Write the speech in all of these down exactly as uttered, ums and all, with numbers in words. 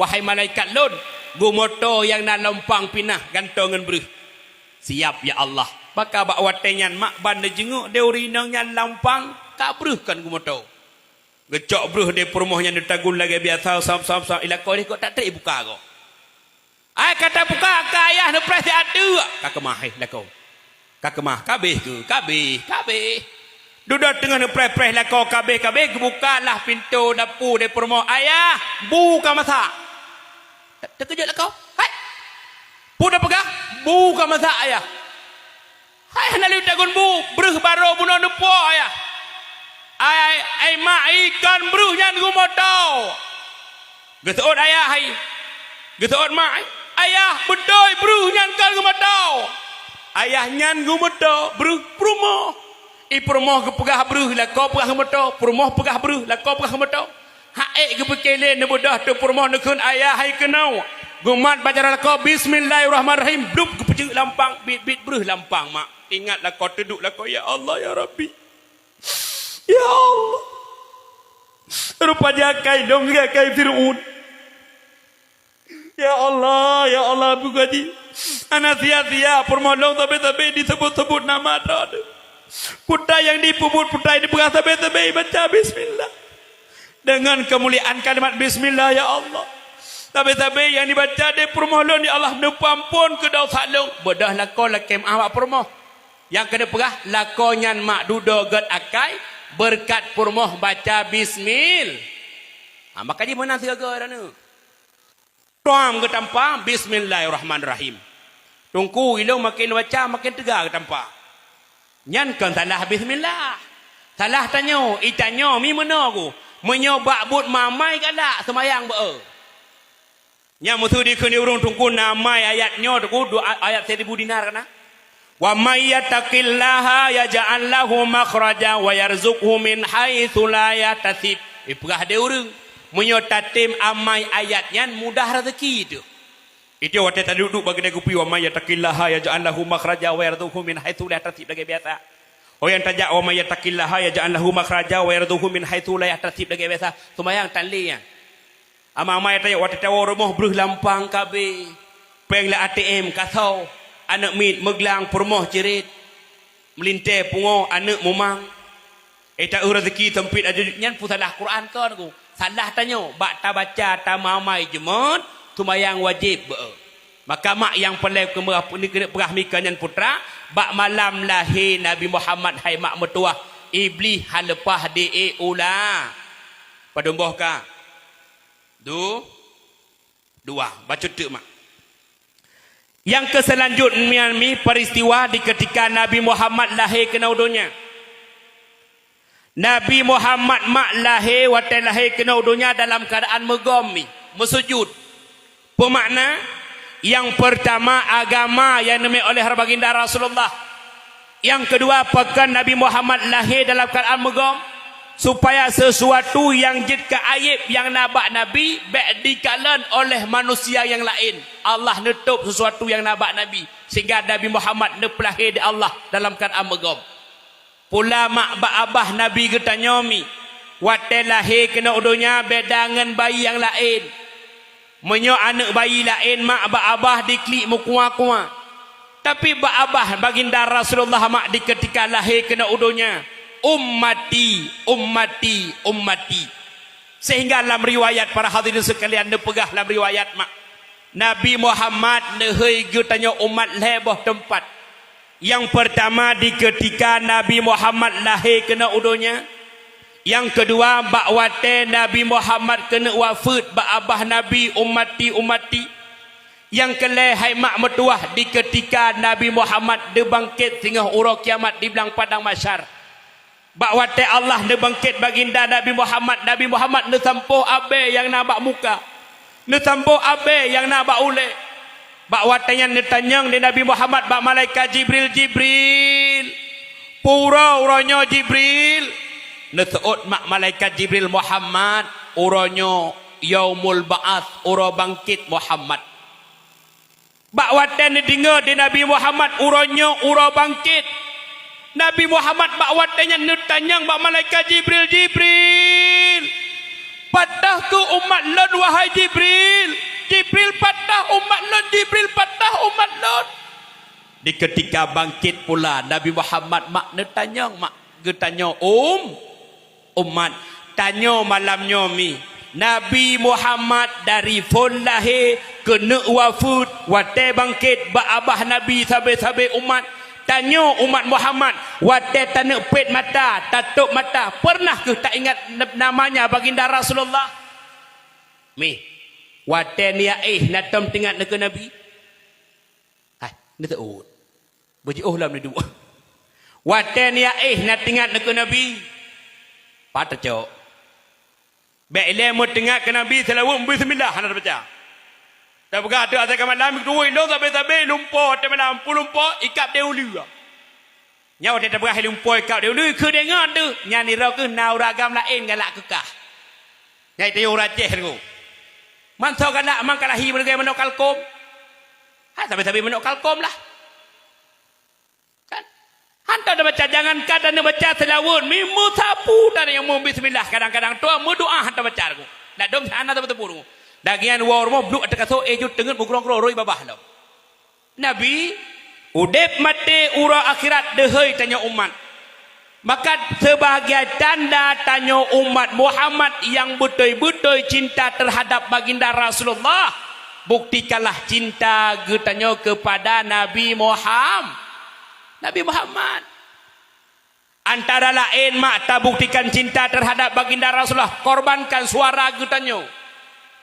"Wahai malaikat lôn, geumoto nyang na lampang pinah gantoe ngon breuh." "Siap, ya Allah." Maka bak watée nyan mak ban neujeungok di ureuëng inong nyan lampang ka breuh kon geumoto. Geucok breuh di peurumoh nyan, neutagun lagée biasa, sam-sam-sam, i lakoe deh kok tak treb buka kok. "Ai, ka tabuka, ka ayah neupreh siat teuk." "Ka keumah, eh, lakoe. Ka keumah, ka abéh keu, ka abéh, ka abéh." Dudoe teungoh neupreh-preh lakoe ka abéh, ka abéh, geubuka lah pintoe dapu di peurumoh, "Ayah, bu ka masak." Teukeujot lakoe. "Hai! Peue tapeugah? Bu ka masak, ayah?" "Hai, hana lé tagun bu, breuh barô bunoe neupo, ayah." "Ai, ai, ai mak, i kon breuh nyan geumoto." Geuseuôt ayah hai. Geuseuôt mak hai. "Ayah, beutôi breuh nyan kon geumoto." Ayah nyan geumoto breuh peurumoh. I peurumoh geupeugah breuh, lakoe peugah geumoto, peurumoh peugah breuh, lakoe peugah geumoto. Hak ék geupike lé, neubeudôh teuk peurumoh, neukheun ayah hai keunoe. Geumat baca lakoe, "Bismillahirrahmanirrahim." Blub, geupeujeuk lampang, bit-bit breuh lampang mak. Ingat lakoe, teuduek lakoe, "Ya Allah, ya Rabbi. Ya Allah. Rupa jih akai lôn lagée akai Fir'aun. Ya Allah, ya Allah, buka jih. Hana sia-sia peurumoh lôn sabe-sabe disebut-sebut nama droe. Putra nyang dipeubuet, putra nyang dipeugah sabe-sabe baca bismillah. Deungon keumuliaan kalimat bismillah, ya Allah. Sabe-sabe nyang dibaca di peurumoh lôn, ya Allah, neupeuamphon keu desya lôn." Beudôh lakoe lakée meuáh bak peurumoh. Nyang keuneuk peugah, lakoe nyan mak dudoe gét akai beureukat peurumoh baca bismil. Ha, maka jih meunan sigoe-goe droeneuh. Tuam geutampa, "Bismillahirrahmanirrahim." Teungku, ilong makin baca, makin teuga geutampa. Nyan kon salah bismillah. Salah tanyoe, i tanyoe mi meunoe ku. Meunyoe bak buet mamai galak, seumayang beu-e. Nyan meuseu dikheun di ureuëng teungku, na amai ayat nyoe teungku, dua ayat seribu dinar kana. "Wa may yattaqillaha yaj'al lahu makhraja wa yarzuqhu min haitsu la yahtasib." Ipeugah di ureuëng, meunyoe tatem amai ayat nyan mudah rezeki teuh. Itu watée taduek-duek bak keude kupi, "Wa may yattaqillaha yaj'al lahu makhraja wa yarzuqhu min haitsu la yahtasib," lagée biasa. Oh nyang tajak, "Wa may yattaqillaha yaj'al lahu makhraja wa yarzuqhu min haitsu la yahtasib," lagée biasa. Seumayang tan lé nyan. Amai-amai tanyoe watée tawoe rumoh breuh lampang ka abéh, péng lam A T M ka soe, aneuëk miet meuglang peurumoh cirit, meulintée pungoe aneuëk mumang. Eh, taeu rezeki seumpit aju nyan peue salah Quran kon ku. Salah tanyoe bak tabaca tamamai jeumot, seumayang wajéb beu-e. Maka mak nyang peureulée keumeurah peugah mika nyan putra, bak malam lahé Nabi Muhammad hai mak meutuwah, Iblih hana leupah di ék ula. Padum boh ka? Du, dua. Bacut teuk mak. Nyang keu seulanjut nyan mi peristiwa di keutika Nabi Muhammad lahé keunoe donya. Nabi Muhammad mak lahé, watée lahé keunoe donya dalam keuadaan meugom mi, meusujut. Peumakna, nyang peurtama agama nyang neumé oleh Baginda Rasulullah. Nyang keudua, pakon Nabi Muhammad lahé dalam keuadaan meugom, supaya sesuatu nyang jeuet keu aéb nyang na bak Nabi bék jikalon oleh manusia nyang laén. Allah neutôb sesuatu nyang na bak Nabi, sehingga Nabi Muhammad neupeulahé di Allah dalam keuadaan meugom. Pula mak bak abah Nabi geutanyoe mi, watée lahé keunoe donya beda ngon bayi nyang laén. Meunyoe aneuëk bayi laén mak bak abah diklik meukuah-kuah, tapi bak abah Baginda Rasulullah mak di keutika lahé keunoe donya, "Ummati, ummati, ummati." Sehingga lam riwayat, para hadirin sekalian, neupeugah lam riwayat mak, Nabi Muhammad neuhôi geutanyoe umat lhée boh teumpat. Nyang peurtama di keutika Nabi Muhammad lahé keunoe donya. Nyang keudua, bak watée Nabi Muhammad keuneuk wafeuet bak abah Nabi, "Ummati, ummati." Nyang keulhée hai mak meutuwah di keutika Nabi Muhammad neubangkét singoh uroe kiamat di blang padang mahsyar. Bak watée Allah neubangkét Baginda Nabi Muhammad, Nabi Muhammad neusampoe abée nyang na bak muka, neusampoe abée nyang na bak ulée. Bak watée nyan neutanyong lé Nabi Muhammad bak malaikat Jibril, "Jibril, peue uroe, uroe nyoe Jibril?" Neuseuôt mak malaikat Jibril, "Muhammad, uroe nyoe Yaumul Ba'ats, uroe bangkét Muhammad." Bak watée neudeungoe di Nabi Muhammad uroe nyoe uroe bangkét, Nabi Muhammad bak watée nyan neutanyong bak malaikat Jibril, "Jibril, "Patah kheueh umat lôn, wahai Jibril! Jibril patah umat lôn! Jibril patah umat lôn!" Di keutika bangkét pula, Nabi Muhammad mak neutanyong, mak geutanyoe, um, umat. Tanyoe malam nyoe mi, Nabi Muhammad dari phon lahé keuneuk wafeuet, watée bangkét bak babah Nabi sabe-sabe umat. Tanyoe umat Muhammad, watée taneuk pét mata, tatôb mata, peureunah kheueh taingat namanya Baginda Rasulullah? Mi, watée neujak éh na tom teuingat neukeue Nabi? Hai, neuteuôt. Beujiôh lom neuduek. Watée neujak éh na teuingat neukeue Nabi? Pat teucok. Bék ilée meuteuingat keu Nabi seulaweuet bismillah hana teubaca. Tapeugah teuk asai ka malam, tuwoi lôn sabe-sabe lumpoe teumalam, peuet lumpoe ikab deh uleue. Nyoe watée tapeugah lumpoe ikab deh uleue, keu deungon teuh, nyan nirok kheueh na ureuëng agam laén galak keu kah. Nyan tanyoe ureuëng Aceh tu. Mansoe galak mang ka lahé meulagée manok kalkom. Ha, sabe-sabe manok kalkom lah. Kan? Hantom tabaca, jangankan taneuk baca seulaweuet, mi meusapu taneuk nyang meu bismillah, kadang-kadang toh meudoá hantom baca lagu. Dak dong hana teupeu-teupeu lagu. Dagian woe rumoh bluek ateueh kaso, eh, jeuet teungeut meugrong-grong roi babah lom. Nabi, udeb maté uroe akhirat deuhôi tanyoe umat. Maka sebagai tanda tanyoe umat Muhammad nyang beutôi-beutôi cinta terhadap Baginda Rasulullah, buktikanlah cinta geutanyoe keupada Nabi Muham-, Nabi Muhammad. Antara laén mak tabuktikan cinta terhadap Baginda Rasulullah, korbankan suara geutanyoe.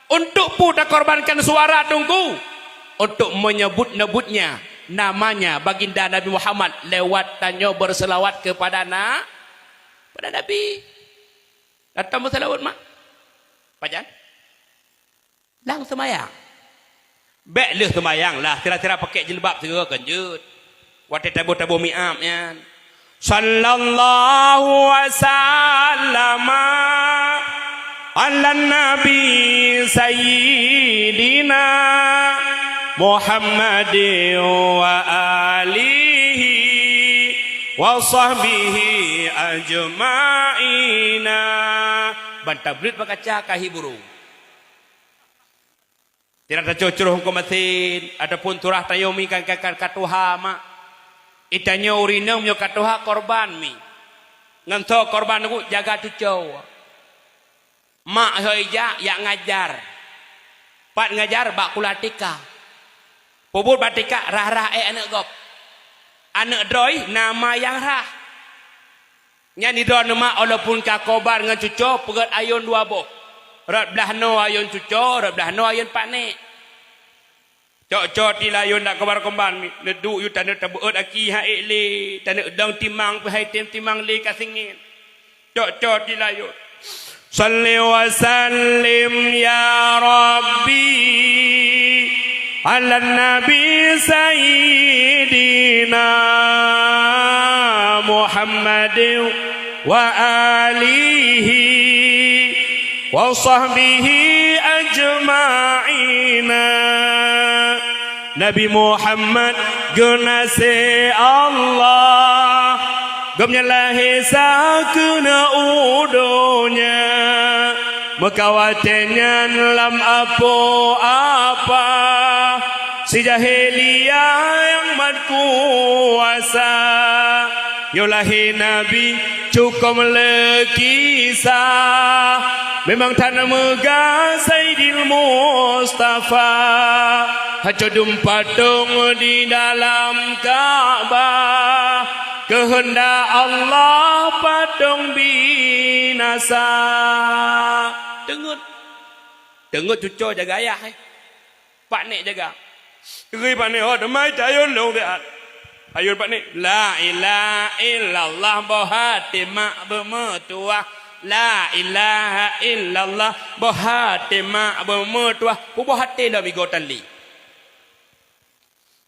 Untuk peue takorbankan suara, Teungku? Untuk menyebut-nyebutnya namanya Baginda Nabi Muhammad lewat tanyoe berselawat kepada na-, pada Nabi. Atau berselawat mak? Pajan? Lam seumayang. Bék lheueh seumayang lah, sira-sira pakai jilbab sigoe kan jeuet. Watée taboh-taboh miab nyan. Sallallahu wasallama ala nabi sayyidina Muhammadin wa alihi wa sahbihi ajma'ina. Ban tablet bak kaca ka hi burung. Tidak tacroh-croh hukôm masin, ataupun surah tanyoe mi kan, kan, kan ka tuha mak. Itanyoe ureuëng inong meunyoe ka tuha korban mi. Ngon soe korban teungku? Jaga cucoe. Mak hôi jak, jak ngajar. Pat ngajar? Bak kulah tika. Peubuet bak tika, rhah-rhah ék aneuëk gob. Aneuëk droe nama nyang rhah. Nyan sidroe neumak walaupun ka korban ngon cucoe, peugét ayôn dua boh. Rot blaih noe ayôn cucoe, rot blaih noe ayôn paknek. Cok-cok tilayôn dak keubar-keubar neuduek yue taneuk tabeuôt aki han ék lé, taneuk dong timang peuhai tem timang lé ka singét. Cok-cok tilayôn. Salli wa sallim ya Rabbi ala nabi sayyidina Muhammadin wa alihi wa sahbihi ajma'ina. Nabi Muhammad geunaséh Allah, gobnyan lahé sa keuneuk u donya. Meuka watée nyan lam apo apa, si jahiliyah nyang mat kuasa. Nyoe lahé Nabi cukôp meuleuki sa, memang that meugah Saidil Mustafa. Hana cok dum patong di dalam Ka'bah, keuheundak Allah patong binasa. Teungeut, teungeut cucoe jaga ayah, eh. Paknek jaga. Teungui paknek, oh, teuma tayôn lôn siat. Ayôn paknek, "La ilaha illallah, boh até mak beumeutuah. La ilaha illallah, boh até mak beumeutuah." Peuboh até lom igoe tan lé.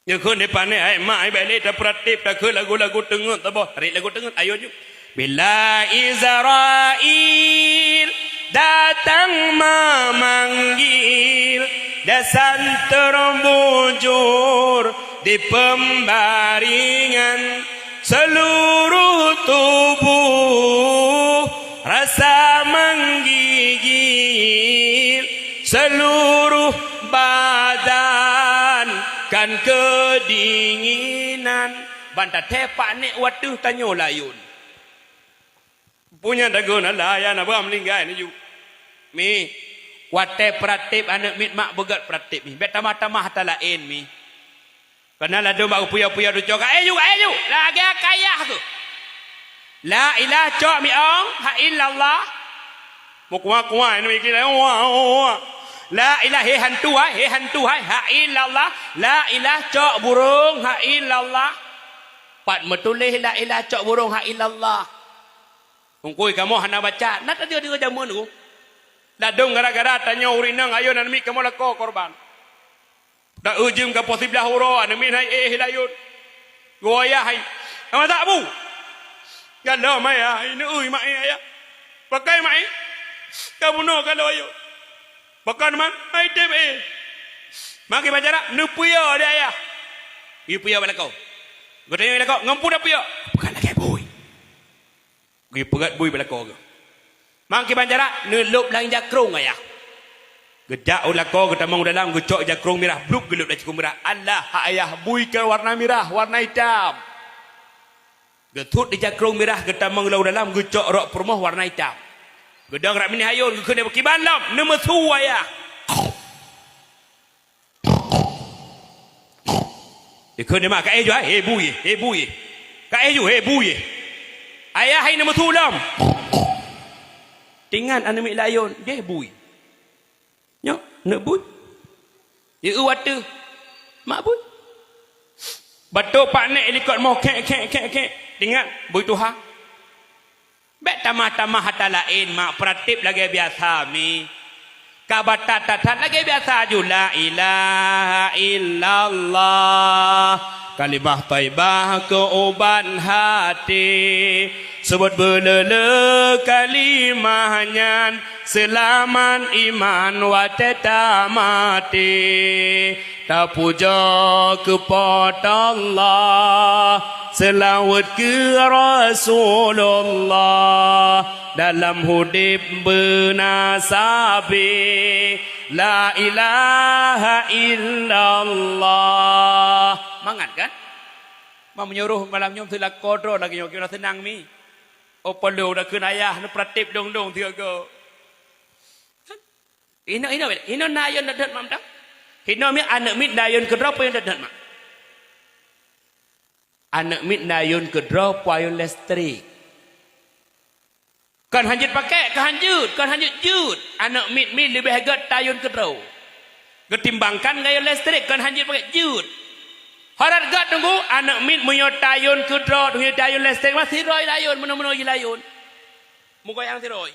Nyoe kheun di paknek, hai mak, hai bèk lé tapeuratéb, takheun lagu-lagu teungeut saboh. Tarék lagu teungeut, ayôn ju. Bila Izrail datang memanggil, dasar terbujur di pembaringan, seluruh tubuh rasa menggigil. Seluruh badan kan kedinginan. Ban tathée pak nek wateuh tanyoe layôn. Punya dagon Allah ya na beuam linggai naju. Mi, watée pratip aneuk miet mak beugét pratip mi. Bék tamah-tamah ata laén mi. Kana ladom bak puya-puya duco ka, "Eh, ju, eh, ju, lagée kayah tu. La ilah cok mi ong, ha illallah." Meukuah-kuah ini mikir, "Wah, wah, wah." La ilah, he hantu hai, he hantu hai, ha illallah. La ilah cok burung, ha illallah. Pat meutuléh la ilah cok burung, ha illallah. Ungkui kamoe hana baca, na teudeue-deue jameun tu. Ladom gara-gara tanyoe ureueng inong ayo nan miet kamoe lakoe korban. Da ujeuem ka poh siblaih uroe, aneuk miet hai éh layôn. Geuwoe ayah hai. Ka masak bu? Ka lom ayah hai, neueu mak éh ayah. Pakai mak éh? Ka bunoe ka lom ayo. Pakon man? Hai tem éh. Makai bancara, neupuyo di ayah. Geupuyo bak lakoe. Geutanyong lakoe, "Ngon peue tapuyo?" Peugah lagée bui. Geupeugét bui bak lakoe geuh. Makai bancara, neulôb lam jakrong ayah. Geujak u lakoe geutamong u dalam, geucok jakrong mirah, blub geulôb lam jakrong mirah. Allah, ha ayah bui keu warna mirah, warna itam. Geuthôt di jakrong mirah geutamong lam u dalam, geucok rok peurumoh warna itam. Geudong rab binéh ayôn, geukheun kiban lom, neumeusu ayah. Dikheun mak, "Ka éh ju hai, he bui, he bui. Ka éh ju, he bui." Ayah hai neumeusu lom. Tingat aneuk miet layôn, jih bui. Nyoe, neuk bui. Yue wateuh. Mak bui. Batok pak nek likot moh, khek, khek, khek, khek. Tingat, bui tuha. Bék tamah-tamah ata laén, mak, pratip lagée biasa mi. Ka batat that-that lagée biasa ju, la ilaha illallah, kalimah thaibah keu ubat hati. Seubot beuleule kalimah nyan, seulamat iman watée tamaté. Tapujoe keu Po teu Allah, seulaweuet keu Rasulullah, dalam udeb beuna sabe, la ilaha illallah. Mangat kan? Ma meunyoe roh malam nyoe seulakoe droe lagée nyoe, kira seunang mi. Oh, peulo da kheun ayah neupratip dong-dong sigoe. Hinoe, hinoe, hinoe na ayon dot-dot mak mantong. Hinoe mi aneuk miet na ayon keudroe peue ayon dot-dot mak. Aneuk miet na ayon keudroe peue ayon listrik. Kon hanjeuet pakai, kon hanjeuet, kon hanjeuet jeuet. Aneuk miet mi leubeh gét tayon keudroe. Geutimbangkan ngon ayon listrik, kon hanjeuet pakai jeuet. Horat gét teungku, aneuk miet meunyoe tayon keudroe, meunyoe tayon listrik mah sidroe layon, meunoe-meunoe jilayon. Mugoyang sidroe.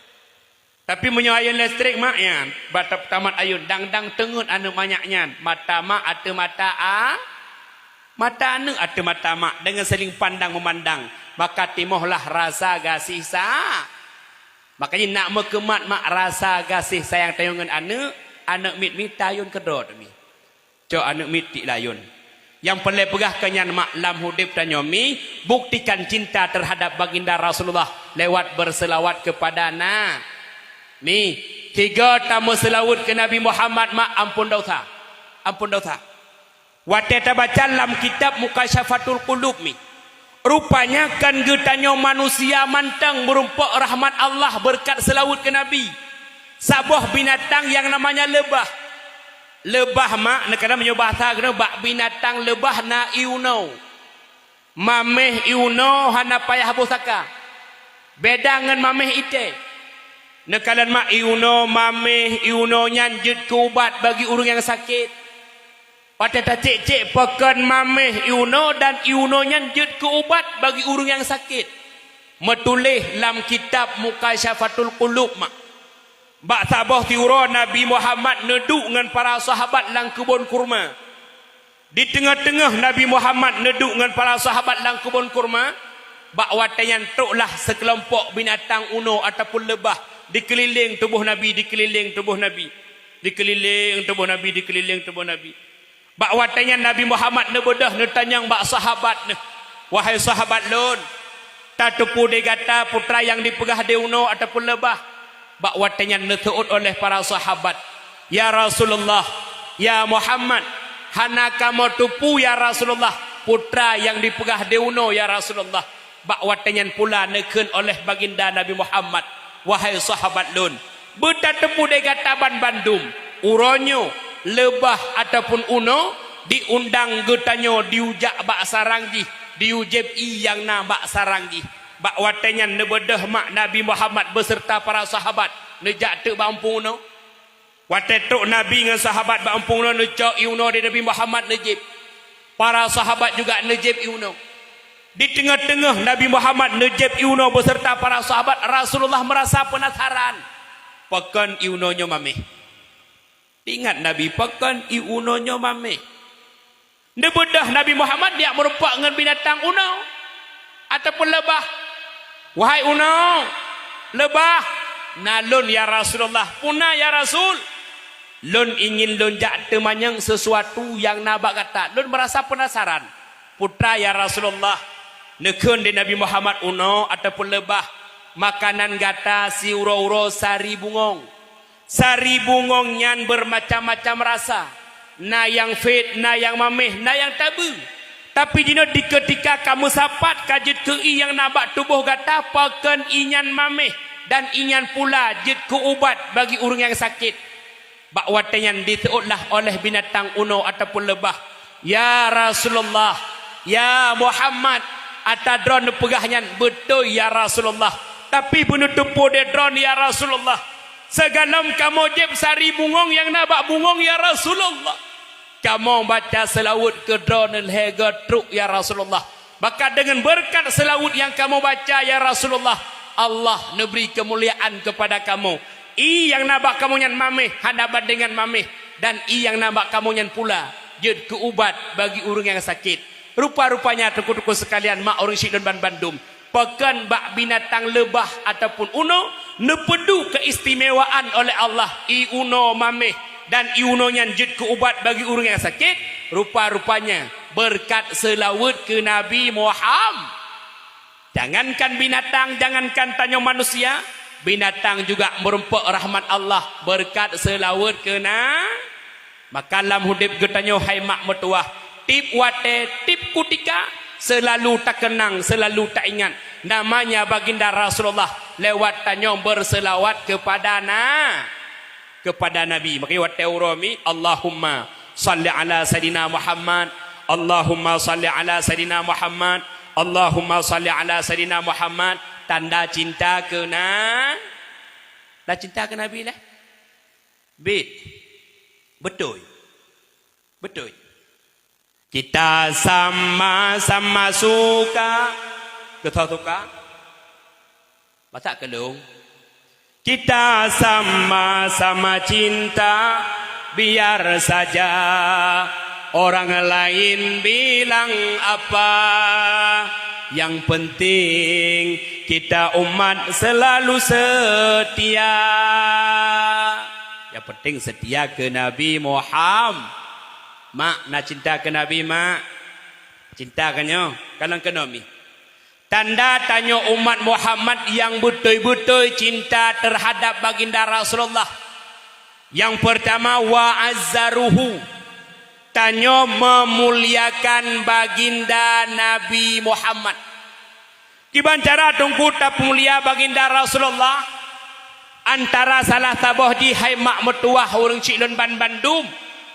Tapi meunyoe ayon listrik mak nyan, bak ta-, tamat ayon dang-dang teungeut aneuk manyak nyan, mata mak ateueh mata a-, mata aneuk ateueh mata mak, deungon saling pandang meumandang, maka timohlah rasa gaséh sa-, makanya nak meukeumat mak rasa gaséh sayang tanyoe ngon aneuk, aneuk miet mi tayon keudroe teumi. Cok aneuk miet tiek layon. Nyang peureulée peugah keu nyan mak lam udeb tanyoe mi, buktikan cinta terhadap baginda Rasulullah lewat berselawat kepada Na-, mi. Tiga tameuselawat keu Nabi Muhammad mak ampun dosa. Ampun dosa. Watée tabaca lam kitab Mukasyafatul Qulub mi. Rupanya kan geutanyoe manusia mantong meurumpok rahmat Allah beureukat seulaweuet keu Nabi. Saboh binatang nyang namanya leubah. Leubah mak, neukana meunyoe bahasa keunoe bak binatang leubah na ié unoe. Maméh ié unoe hana payah boh saka. Beda ngon maméh ié tée. Neukalon mak ié unoe, maméh ié unoe nyan jeuet keu ubat bagi ureuëng nyang sakét. Watée tacék-cék pakon maméh ié unoe dan ié unoe nyan jeuet keu ubat bagi ureuëng nyang sakét. Meutuléh lam kitab Mukasyafatul Qulub mak. Bak saboh siuroe Nabi Muhammad neuduek ngon para sahabat lam keubon kurma. Di teungoh-teungoh Nabi Muhammad neuduek ngon para sahabat lam keubon kurma, bak watée nyan troklah sikeulompok binatang unoe ataupun leubah dikeulileng tuboh Nabi, dikeulileng tuboh Nabi, dikeulileng tuboh Nabi, dikeulileng tuboh Nabi. Bak watée nyan Nabi Muhammad neubeudôh neutanyong bak sahabat neuh, "Wahai sahabat lôn, tateupeue di gata peue teuma nyang dipeugah di unoe ataupun leubah?" Bak watée nyan neuseuôt oleh para sahabat, "Ya Rasulullah, ya Muhammad, hana kamoe teupeue, ya Rasulullah, putra nyang dipeugah di unoe, ya Rasulullah." Bak watée nyan pula neukheun oleh Baginda Nabi Muhammad, "Wahai sahabat lôn, beutateupeue lé gata banmandum, uroe nyoe, leubah ataupun unoe, diundang geutanyoe diujak bak sarang jih, diujieb ié nyang na bak sarang jih." Bak watée nyan neubeudôh mak Nabi Muhammad beuseurta para sahabat neujak teuk bak umpung unoe. Watée trok Nabi ngon sahabat bak umpung unoe, neucok ié unoe di Nabi Muhammad, neujieb. Para sahabat juga neujieb ié unoe. Di teungoh-teungoh Nabi Muhammad neujieb ié unoe beuseurta para sahabat, Rasulullah meurasa peunasaran, "Pakon ié unoe nyoe maméh?" Ingat Nabi, "Pakon ié unoe nyoe maméh?" Neubeudôh Nabi Muhammad jak meurumpok ngon binatang unoe ataupun leubah. "Wahai unoe, leubah, na lôn, ya Rasulullah." "Peue na, ya Rasul?" "Lôn ingin lôn jak teumanyong sisuatu nyang na bak gata. Lôn meurasa peunasaran." "Peue treuk, ya Rasulullah?" Neukheun lé Nabi Muhammad, "Unoe ataupun leubah, makanan gata siuroe-uroe sari bungöng. Sari bungöng nyan beumacam-macam rasa, na nyang phét, na nyang maméh, na nyang tabeue. Tapi jinoe dikeutika ka meusapat ka jeuet keu ié nyang na bak tuboh gata, pakon ié nyan maméh, dan ié nyan pula jeuet keu ubat bagi ureuëng nyang sakét." Bak watée nyan diseuôt lah oleh binatang unoe ataupun leubah, "Ya Rasulullah, ya Muhammad, ata droeneuh peugah nyan beutôi, ya Rasulullah. Tapi beuneuteupeu lé droeneuh, ya Rasulullah, sigohlom kamoe jieb sari bungöng nyang na bak bungöng, ya Rasulullah, kamoe baca seulaweuet keu droeneuh lhée goe trok, ya Rasulullah. Maka deungon beureukat seulaweuet nyang kamoe baca, ya Rasulullah, Allah neubri keumuliaan keupada kamoe. Ié nyang na bak kamoe nyan maméh hana bandengan maméh, dan ié nyang na bak kamoe nyan pula jeuet keu ubat bagi ureuëng nyang sakét." Rupa-rupanya, teungku-teungku sekalian, mak ureuëng syiek lôn banmandum, pakon bak binatang leubah ataupun unoe neupeuduek keistimewaan oleh Allah, ié unoe maméh dan ié unoe nyan jeuet keu ubat bagi ureuëng nyang sakét? Rupa-rupanya, beureukat seulaweuet keu Nabi Muhammad. Jangankan binatang, jangankan tanyoe manusia, binatang juga meurumpok rahmat Allah beureukat seulaweuet keu na. Maka lam udeb geutanyoe, hai mak meutuwah, tieb watée, tieb kutika, seulalu takeunang, seulalu taingat namanya Baginda Rasulullah lewat tanyoe beurseulaweuet keupada na, keupada Nabi. Maka watée uroe mi, Allahumma shalli ala Saidina Muhammad, Allahumma shalli ala Saidina Muhammad, Allahumma shalli ala Saidina Muhammad, tanda cinta keu na. Na cinta keu Nabi lé? Bit. Beutôi. Beutôi. Kita sama-sama suka. Keu soe suka? Masak keu lôn. Kita sama-sama cinta, biar saja orang lain bilang apa. Yang penting kita umat selalu setia. Yang penting setia keu Nabi Muhammad. Mak, na cinta keu Nabi, mak? Cinta keu nyoe, kalon keunoe mi. Tanda tanyoe umat Muhammad nyang beutôi-beutôi cinta terhadap Baginda Rasulullah. Nyang peurtama, wa azzaruhu. Tanyoe meumuliakan Baginda Nabi Muhammad. Kiban cara teungku tapeumulia Baginda Rasulullah? Antara salah saboh jih, hai mak meutuwah, ureuëng syiek lôn banmandum,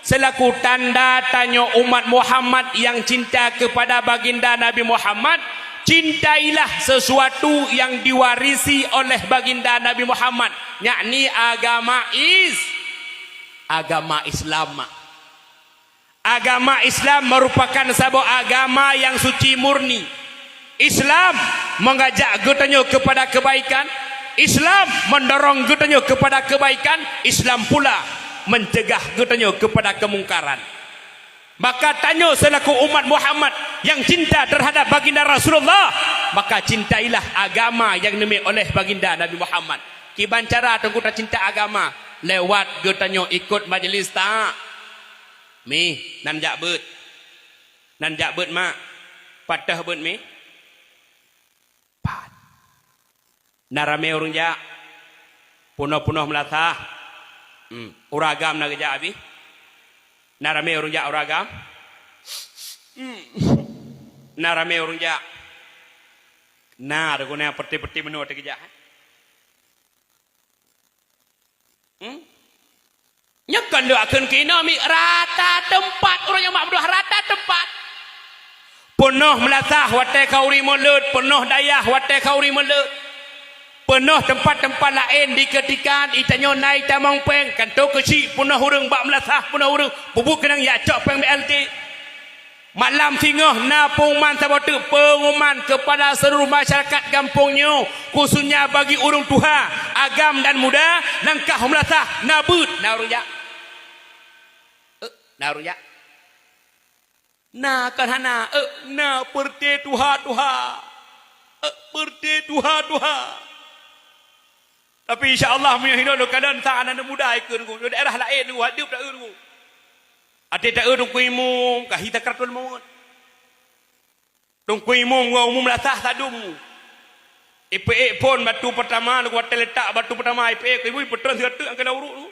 seulaku tanda tanyoe umat Muhammad nyang cinta keupada Baginda Nabi Muhammad, cintailah sesuatu nyang diwarisi oleh Baginda Nabi Muhammad, yakni agama Is-, agama Islam. Agama Islam merupakan saboh agama nyang suci murni. Islam mengajak geutanyoe keupada keubaikan. Islam mendorong geutanyoe keupada keubaikan. Islam pula mencegah geutanyoe keupada keumungkaran. Maka tanyoe seulaku umat Muhammad nyang cinta terhadap Baginda Rasulullah, maka cintailah agama nyang neumé oleh Baginda Nabi Muhammad. Kiban cara teungku tacinta agama? Lewat geutanyoe ikot majlis ta-, Mi, nan jak beuet. Nan jak beuet, mak. Pat teuh beuet, Mi? Pat. Na ramé ureuëng jak. Peunoh-peunoh meulasah. Hmm. Ureueng agam na geujak abéh? Na ramé ureueng jak ureueng agam? Hmm. Na ramé ureueng jak? Na, teuguna peuti-peuti meunoe teugeujak, eh? Hmm? Nyoe kon duek kheun keunoe mi rata teumpat ureueng nyang mak meutuah, rata teumpat. Peunoh meulasah watée ka ureueng mulod, peunoh dayah watée ka ureueng mulod. Peunoh teumpat-teumpat laén di keutika itanyoe na itamong péng, kantô keuchik peunoh ureueng bak meulasah, peunoh ureueng peubuet keunong jak cok péng B L T. Malam singoh na peungumuman saboh teuk, peungumuman kepada seluruh masyarakat gampông nyoe, khususnya bagi ureueng tuha, agam dan muda, nyang ka meulasah, na beuet, na ureueng jak? Eh, na ureueng jak? Na kan hana, eh, na peureuté tuha-tuha. Eh, peureuté tuha-tuha. Tapi insya Allah, meunyoe hinoe lôn kalon sa aneuk muda ikeu nunggu, di daerah laén nunggu, hadeup taeu nunggu. Até taeu Teungku Imum, ka hi sakratul maut. Teungku Imum ngon umum lasah sadum. Ipeuék phon batu peurtama, nunggu watée letak batu peurtama, ipeuék keu ibu, ipeutron sigoe teuk angkée lam uruek tu.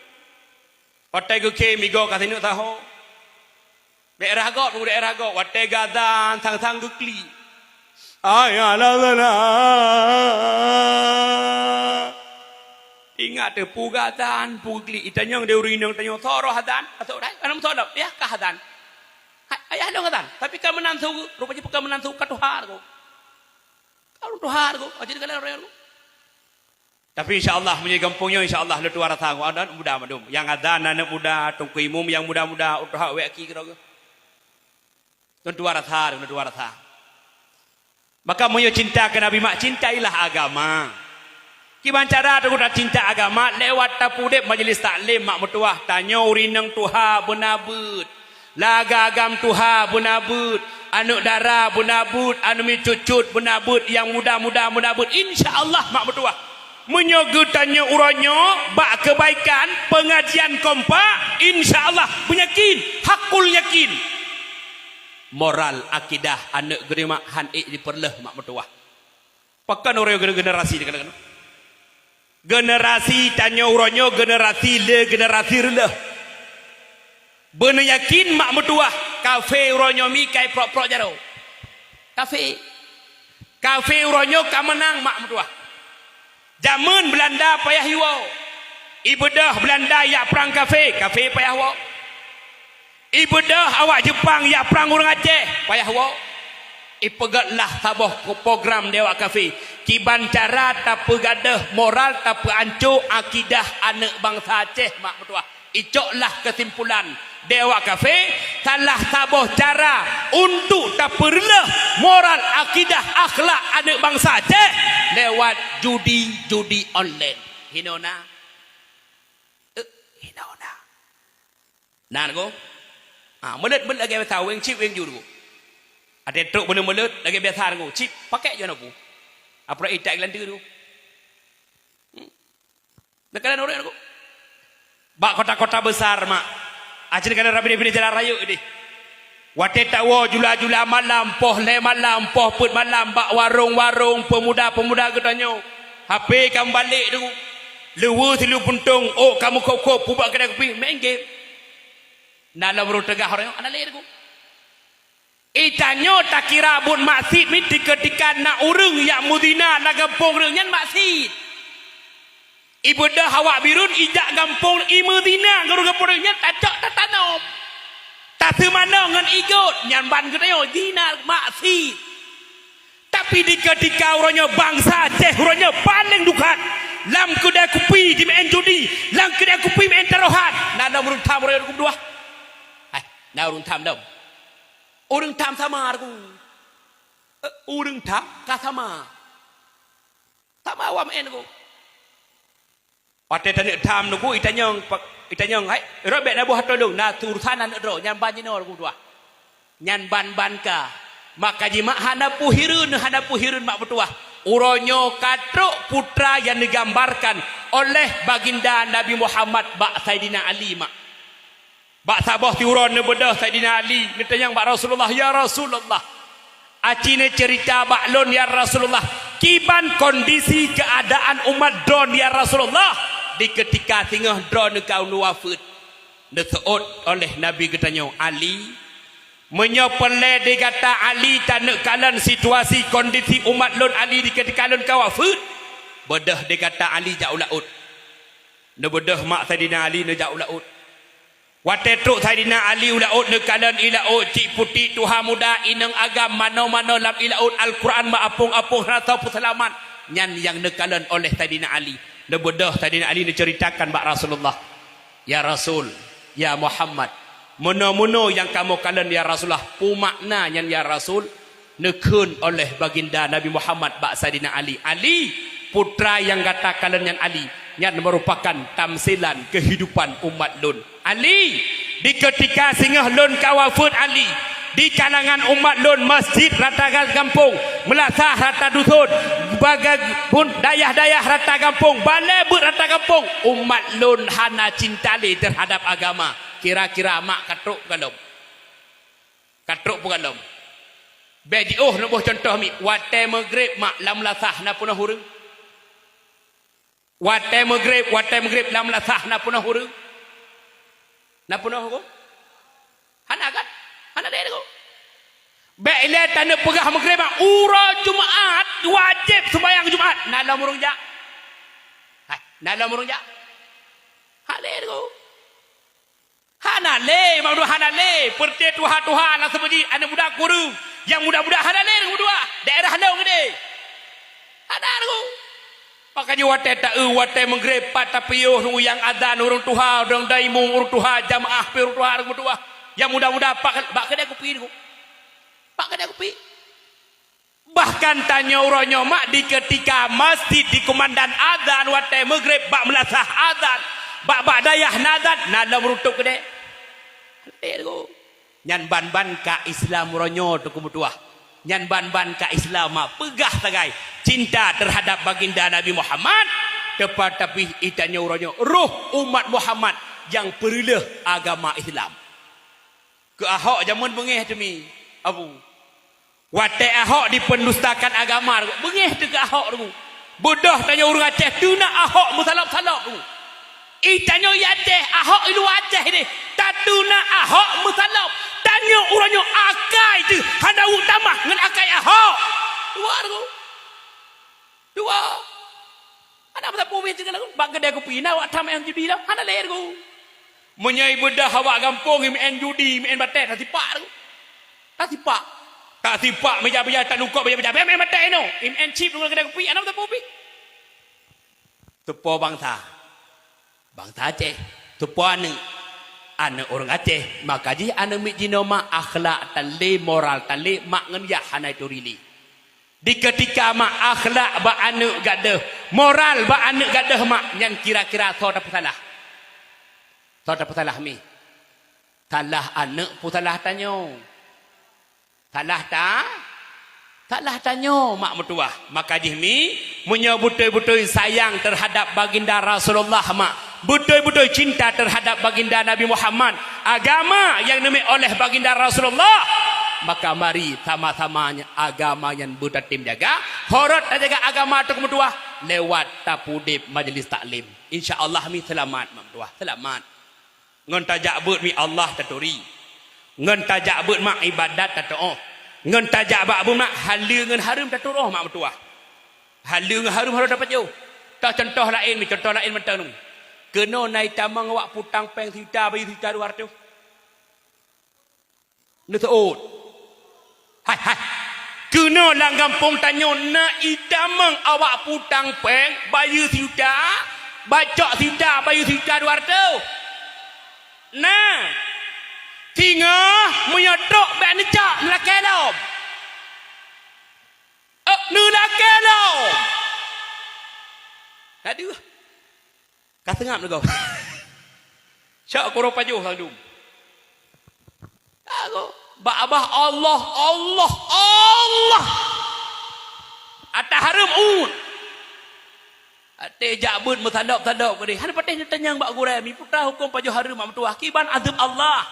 Watée geukhém igoe ka sineuk saho. Daerah gob, daerah gob, watée geuazan sang-sang geuklik. Hayya 'alas shalah. Ingat teuh, peue geuazan, peue geuklik. Itanyong di ureueng inong tanyong, "Soe roh azan?" Asok dai, kana meusoe lom, "Yah kah azan?" "Hai, ayah lôn azan, tapi ka meunan su." Rupajih peue ka meunan su, ka tuha ko. Ka ureueng tuha ko, aja dikalon ureueng ko. Tapi insya Allah, meunyoe gampông nyoe, insya Allah, lôn tuha rasa, aneuk muda mandum. Nyang azan aneuk muda, Teungku Imum nyang muda-muda, utoha wék aki keudroe. Lôn tuha rasa, lôn tuha rasa. Maka meunyoe cinta keu Nabi mak, cintailah agama. Kiban cara tacinta cinta agama, lewat tapeudeb majelis taklim mak meutuah, tanyoe ureueng inong tuha beuna beuet. Lagée agam tuha beuna beuet, aneuk dara beuna beuet, aneuk miet cut-cut beuna beuet, nyang muda-muda beuna beuet. Insya Allah mak meutuah. Meunyoe geutanyoe uroe nyoe bak keubaikan, peungajian kompak, insya Allah, beunyakin, hakul yakin. Moral akidah aneuk geutanyoe mak han ék jipeureuloh mak meutuah. Pakon uroe nyoe generasi dikana-kana? Generasi tanyoe uroe nyoe generasi le generasi reuleuh. Beuneuyakin mak meutuah, kafé uroe nyoe mi kai prok-prok jaroe. Kafé. Kafé uroe nyoe ka meunang mak meutuah. Jameun Beulanda payah iwoe. Ibeudôh Beulanda jak prang kafé, kafé payah woe. Ibeudôh awak Jeupang jak prang ureueng Aceh, payah woe. Ipeugét lah saboh program di awak kafé. Kiban cara tapeugadôh moral, tapeuancô akidah aneuk bansa Aceh mak meutuah. Icok lah keusimpulan di awak kafé, salah saboh cara untuk tapeureuloh moral, akidah, akhlak aneuk bansa Aceh lewat judi, judi online. Hinoe na? Eh, hinoe na? Na, Teungku? Ha, meuleut-meuleut lagée biasa, wéng chip, wéng ju, Teungku. Até trok beuneu meuleut lagée biasa, Teungku. Chip, pakai ju na pu. Apalagi tak geulante, Teungku. Hmm. Neukalon ureueng, Teungku. Bak kota-kota besar, mak. Aci neukalon rabi-rabi jalan rayeuk deh. Watée tawoe jula-jula malam, poh lhée malam, poh peuet malam, bak warong-warong peumuda-peumuda geutanyoe. H P ka meubalek, Teungku. Leuweue siluweue puntông, ôk ka meukhôb-khôb, pubak keudai kupi, main game. Na lom rôh teugah ureueng nyoe, hana lé, Teungku. Itanyoe takira buet maksiet mi, tikeue-tikeue na ureueng nyang meuzina lam gampông ureueng nyan maksiet. Ibeudôh awak Bireuen ijak gampông, imeuzina ngon ureueng gampông ureueng nyan, tacok tatanom. Taseumanoe ngon igôt, nyan ban geutanyoe zina maksiet. Tapi di keutika uroe nyoe bansa Aceh uroe nyoe paleng dukhat. Lam keudai kupi jimeu'en judi, lam keudai kupi meu'en tarohan. Na, na ureueng tham uroe nyoe, Teungku, dua? Hai, na ureueng tham dum? Ureueng tham sama, Teungku. Eh, ureueng tham ka sama. Sama awak meu'en, Teungku. Watée taneuk tham, Teungku, itanyong, itanyong, "Hai, rot bék na boh atô lôn, na urosan aneuk droe, nyan ban jinoe, Teungku, dua." Nyan ban-ban ka. Maka jimak hana peuhireuen, hana peuhireuen mak meutuah. Uroe nyoe ka trok putra nyang digambarkan oleh Baginda Nabi Muhammad bak Saidina Ali, mak. Bak saboh siuroe neubeudôh Saidina Ali, neutanyong bak Rasulullah, "Ya Rasulullah, aci neuceurita bak lôn, ya Rasulullah, kiban kondisi keuadaan umat droen, ya Rasulullah?" Di keutika singoh droeneuh ka wafeuet, neuseuôt oleh Nabi geutanyoe, "Ali, meunyoe peureulée di gata Ali taneuk kalon situasi kondisi umat lôn Ali di keutika lôn ka wafeuet, beudôh di gata Ali jak u laôt." Neubeudôh mak Saidina Ali neujak u laôt. Watée trok Saidina Ali u laôt, neukalon i laôt cit putéh tuha muda inong agam, manoe-manoe lam i laôt, Al-Qur'an meuapong-apong hana soe peuseulamat. Nyan nyang neukalon oleh Saidina Ali. Neubeudôh Saidina Ali neuceuritakan bak Rasulullah, "Ya Rasul, ya Muhammad, meunoe-meunoe nyang kamoe kalon ya Rasulullah, peue makna nyan ya Rasul?" Neukheun oleh Baginda Nabi Muhammad bak Saidina Ali, "Ali, putra nyang gata kalon nyan Ali, nyan meurupakan tamsilan keuhidupan umat lôn. Ali, di keutika singoh lôn ka wafeuet Ali, di kalangan umat lôn masjid rata gampông, meulasah rata dusun, bagai pun dayah-dayah rata gampông, balée beuet rata gampông, umat lôn hana cinta lé teuhadab agama." Kira-kira mak ka trok peue gohlom? Ka trok peue gohlom? Bék jiôh neuboh cuntoh miet, watée meugreb mak lam meulasah na peunoh ureuëng? Watée meugreb, watée meugreb lam meulasah na peunoh ureuëng? Na peunoh ureuëng? Hana kan? Hana lé ureuëng. Bék ilée taneuk peugah meugreb mak, uroe Jumat wajéb seumayang Jumat. Na lom ureuëng jak? Hai, na lom ureuëng jak? Hana lé ureuëng. Hana lé, mak meutuah hana lé. Peureuté tuha-tuha lam seumeujid, aneuk muda kureueng. Nyang muda-muda hana lé, mak meutuah. Daerah lôn geude. Hana lé. Maka jih watée taeu, watée meugreb, pat tapiôh nunggu nyang azan ureuëng tuha, ureuëng daimu ureuëng tuha, jamaah pih ureuëng tuha, mak meutuah. Nyang muda-muda pak, bak keudée kupi nunggu. Bak keudée kupi. Bahkan tanyoe uroe nyoe mak di keutika masjid dikumandang azan watée meugreb bak meulasah azan, bak-bak dayah na azan, na lom rutôb keudée. Nyan ban-ban ka Islam uroe nyoe teungku meutuah. Nyan ban-ban ka Islam mak peugah sagai cinta teuhadab Baginda Nabi Muhammad, teupatapi i tanyoe uroe nyoe roh umat Muhammad nyang peureuleueh agama Islam. Keu Ahok jameun beungéh teumi, Abu. Watée Ahok dipeundustakan agama, beungéh teuh keu Ahok teungku. Beudôh tanyoe ureuëng Aceh teunak Ahok meusalôb-salôb teungku. I tanyoe i Aceh, Ahok i luwa Aceh deh, tateunak Ahok meusalôb. Tanyoe uroe nyoe akai teuh hana weuek tamah ngon akai Ahok. Dua teungku. Dua. Hana meusapeue ubit sigoe lagu. Bak keudée kupi na awak that meu'en judi dah. Hana lé teungku. Meunyoe ibeudôh awak gampông imeu'en judi, imeu'en batée, tasipak teungku. Tasipak. Tasipak meja-meja, talungkok meja-meja. Bèk meu'en batée inoe. Imeu'en chip lam keudée kupi, hana meusapeue ubit. Teupo bansa. Bansa Aceh. Teupo aneuk. Aneuk ureuëng Aceh. Maka jih aneuk miet jinoe mak akhlak tan lé, moral tan lé, mak ngon yah hana ituri lé. Di keutika mak akhlak bak aneuk gadôh, moral bak aneuk gadôh mak, nyan kira-kira soe tapeusalah? Soe tapeusalah mi? Salah aneuk peusalah tanyoe. Salah ta? Salah tanyoe mak meutuah. Maka jih mi, meunyoe beutôi-beutôi sayang teuhadab Baginda Rasulullah mak, beutôi-beutôi cinta teuhadab Baginda Nabi Muhammad, agama nyang neumiet oleh Baginda Rasulullah, maka mari sama-sama agama nyan beutatem jaga, horot tajaga agama teungku meutuah lewat tapeudeb majlis taklim. Insya Allah mi seulamat mak meutuah, seulamat. Ngon tajak beuet mi Allah taturi. Ngon tajak beuet mak ibadat tatuoh. Ngon tajak bak beuet mak haleue ngon hareuem taturoh mak meutuah. Haleue ngon hareuem harôh tapajoh. Toh cuntoh laén mi, cuntoh laén mantong. Keunoe na itamong awak putang péng sijuta, bayeue sijuta dua ratus. Neuseuôt. Hai, hai. Keunoe lam gampông tanyoe na itamong awak putang péng, bayeue sijuta, bacok sijuta, bayeue sijuta dua ratus. Na. Singoh meunyoe trok bèk neucok, neulakée lom. Eh, neulakée lom. Aduh. Ka seungab lagoe. Cok kuro pajoh lam dum. Lagoe. Bak babah Allah, Allah, Allah. Ata hareuem uet. Até jak beuet meusadop-sadop keudeh. Hana patéh neutanyong bak gurée, mi peue teuma hukôm pajoh hareuem mak meutuah. Kiban azeueb Allah.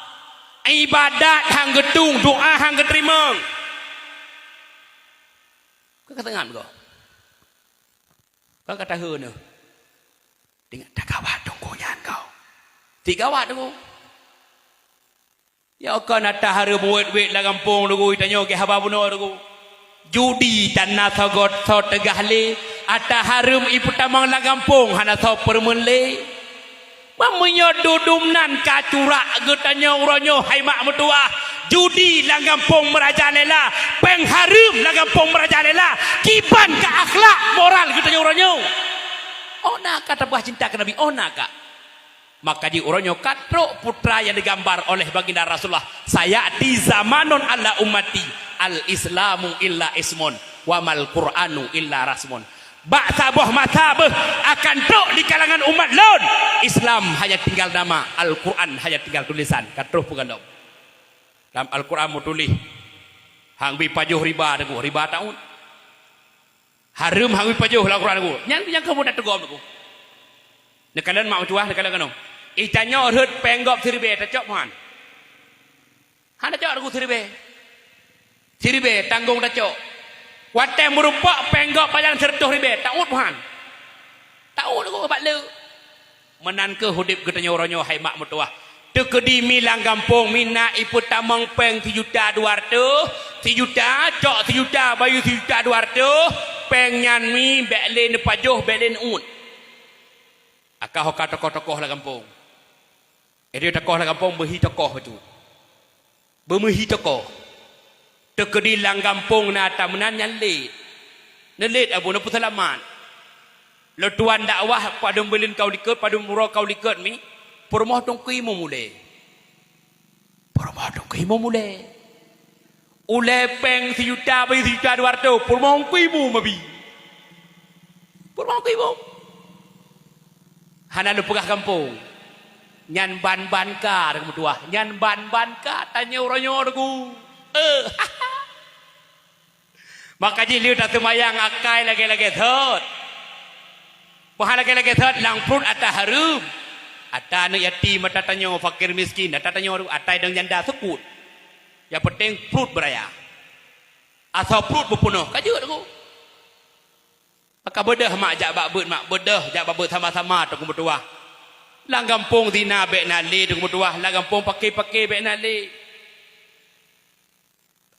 Ibadat han geutueng, doa han geuteurimong. Ka seungab lagoe. Kan ka tahe neuh. Ingat, tagawat teungku nyan kau. Tiga wat teungku. Ya kan, ata hareuem wet-wet lam gampông teungku, tanyoe keu haba bunoe teungku. Judi tan na soe göt soe teugah lé, ata hareuem ipeutamong lam gampông hana soe peureumeun lé. Meunyoe dudum nan ka curak geutanyoe uroe nyoe hai mak meutuwah, judi lam gampông meurajalela, péng hareuem lam gampông meurajalela, kiban ka akhlak moral geutanyoe uroe nyoe. Ona ka tabah cinta keu Nabi, ona ka. Maka di uroe nyoe ka trok putra nyang digambar oleh Baginda Rasulullah, "Sayati zamanun ala ummati al-Islamu illa ismun, wa mal Qur'anu illa rasmun." Bak saboh masa beuh akan trok di kalangan umat lôn, Islam hanya tinggal nama, Al-Quran hanya tinggal tulisan. Ka troh peugah lom. Lam Al-Quran meutuléh, hang bi pajoh riba teungku, riba taun. Hareuem hang bi pajoh lam Al-Quran teungku. Nyan nyang kamoe tateugom teungku. Neukalon mak meutuwah, neukalon keunoe. Ih, tanyoe rhot péng gob siribèe, tacok meuhan? Hana cok teungku siribèe. Siribèe tanggong tacok. Watèe meurumpok péng gob pajan sireutôh ribèe, taut meuhan? Taut teungku bak le. Meunan keuh udép geutanyoe uroe nyoe hai mak meutuwah. Teukeudi mi lam gampông mi na ipeutamong péng sijuta dua reutôh, sijuta, cok sijuta, bayeue sijuta dua reutôh, péng nyan mi bèk lé neupajoh, bèk lé neuut. Aka ho ka tokoh-tokoh lam gampông. Jadi tokoh lam gampông beuhi tokoh bacut. Beumeuhi tokoh. Teukeudi lam gampông na ata meunan nyan lét. Neulét abu neupeuseulamat. Lôn tuan dakwah padum buleuen ka u likot, padum uroe ka u likot mi, peurumoh teungku imum ulèe. Peurumoh teungku imum ulèe. Ulèe péng sijuta, bri sijuta dua reutôh, peurumoh teungku imum abi. Peurumoh teungku imum. Hana lôn peugah gampông. Nyan ban-ban ka, teungku meutuwah. Nyan ban-ban ka, tanyoe uroe nyoe teungku. Eh. Maka jih lheueh taseumayang akai lagèe-lagèe thot. Bah lagèe-lagèe thot lam pruet ata hareuem. Ata aneuk yatim, ata tanyoe fakir miskin, ata tanyoe ata idong janda seukut. Nyang peunteng pruet beuraya. Asoe pruet beupeunoh, ka jeuet teungku. Maka beudôh mak jak bak beuet mak, beudôh jak bak beuet sama-sama teungku meutuwah. Lam gampông zina bèk na lé teungku meutuwah, lam gampông paké-paké bèk na lé.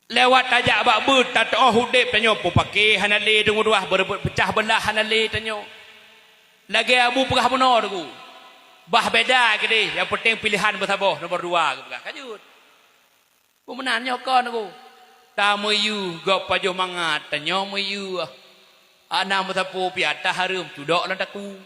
Lewat tajak bak beuet, tateu'oh udép tanyoe, peupaké hana lé teungku meutuwah, beureubeut peucah beulah hana lé tanyoe. Lagèe Abu peugah bunoe teungku. Bah beda keudeh, nyang peunteng pilehan beusaboh, nomor dua geupeugah. Ka jeuet. Peue meunan nyoe kon teungku. Tameuyue gob pajoh mangat, tanyoe meuyue. Hana meusapeue pih ata hareuem, tudok lam takue.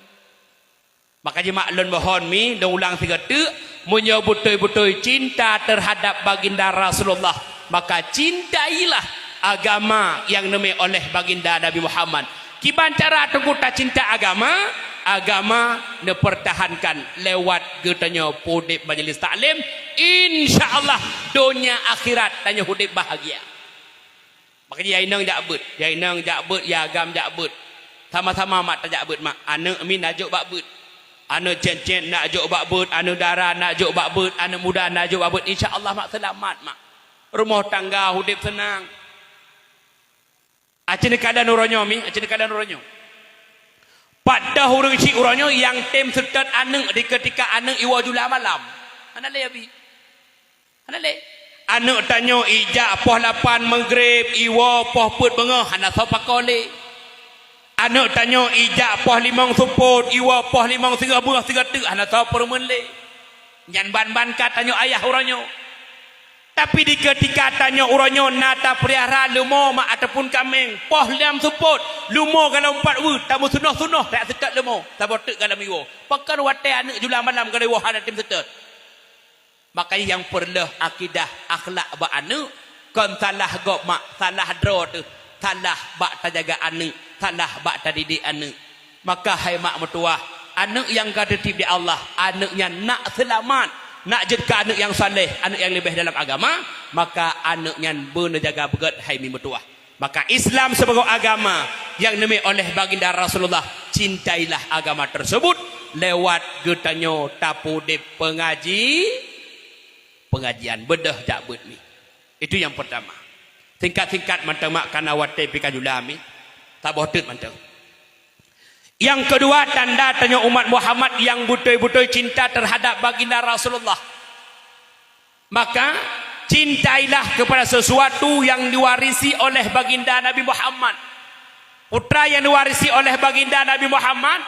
Maka jih mak lôn mohon mi, lôn ulang sigoe teuk, meunyoe beutôi-beutôi cinta terhadap Baginda Rasulullah, maka cintailah agama yang neumè oleh Baginda Nabi Muhammad. Kiban cara teungku tacinta agama, agama neupeurtahankan lewat geutanyoe peuudép majelis taklim, insya Allah donya akhirat tanyoe udép bahagia. Maka jih ya inong jak beuet, ya inong jak beuet, ya agam jak beuet. Sama-sama mak tajak beuet mak. Aneuk mi na jok bak beuet. Aneuk cen-cen na jok bak beuet, aneuk dara na jok bak beuet, aneuk muda na jok bak beuet. Insya Allah mak seulamat mak. Rumoh tangga udép seunang. Aci neukalon uroe nyoe mi, aci neukalon uroe nyoe. Pat deuh ureueng chik uroe nyoe nyang tem seutôt aneuk di keutika aneuk iwoe jula malam. Hana lé abi. Hana lé. Aneuk tanyoe ijak poh lapan Maghrib, iwoe poh peuet beungoh, hana soe pakoe lé. Aneuk tanyoe ijak poh limong seupôt, iwoe poh limong sigoe beungoh sigoe teuk, hana soe peureumeun lé. Nyan ban-ban ka tanyoe ayah uroe nyoe. Tapi di keutika tanyoe uroe nyoe na tapeulihara leumo mak ataupun kaméng, poh lam seupôt, leumo galom pat weueh, tameusunoh-sunoh tajak seutôt leumo, saboh teuk galom iwoe. Pakon watèe aneuk jula malam galom iwoe hana tem seutôt. Maka nyang peureulèe akidah akhlak bak aneuk, kon salah gob mak, salah droe teuh, salah bak tajaga aneuk, salah bak tadidik aneuk. Maka hai mak meutuwah, aneuk nyang ka teutab di Allah, aneuk nyan nak seulamat, nak jeuet keu aneuk nyang saleh, aneuk nyang leubeh dalam agama, maka aneuk nyan beuneujaga beugöt hai mi meutuwah. Maka Islam sibagoe agama nyang neumè oleh Baginda Rasulullah, cintailah agama tersebut lewat geutanyoe tapeuudép peungaji, peungajian beudôh jak beuet mi. Itu nyang peurtama. Singkat-singkat mantong mak, kana watèe pih ka jula mi, saboh teuk mantong. Nyang keudua, tanda tanyoe umat Muhammad nyang beutôi-beutôi cinta teuhadap baginda Rasulullah. Maka, cintailah kepada sesuatu yang diwarisi oleh baginda Nabi Muhammad. Peue nyang diwarisi oleh baginda Nabi Muhammad?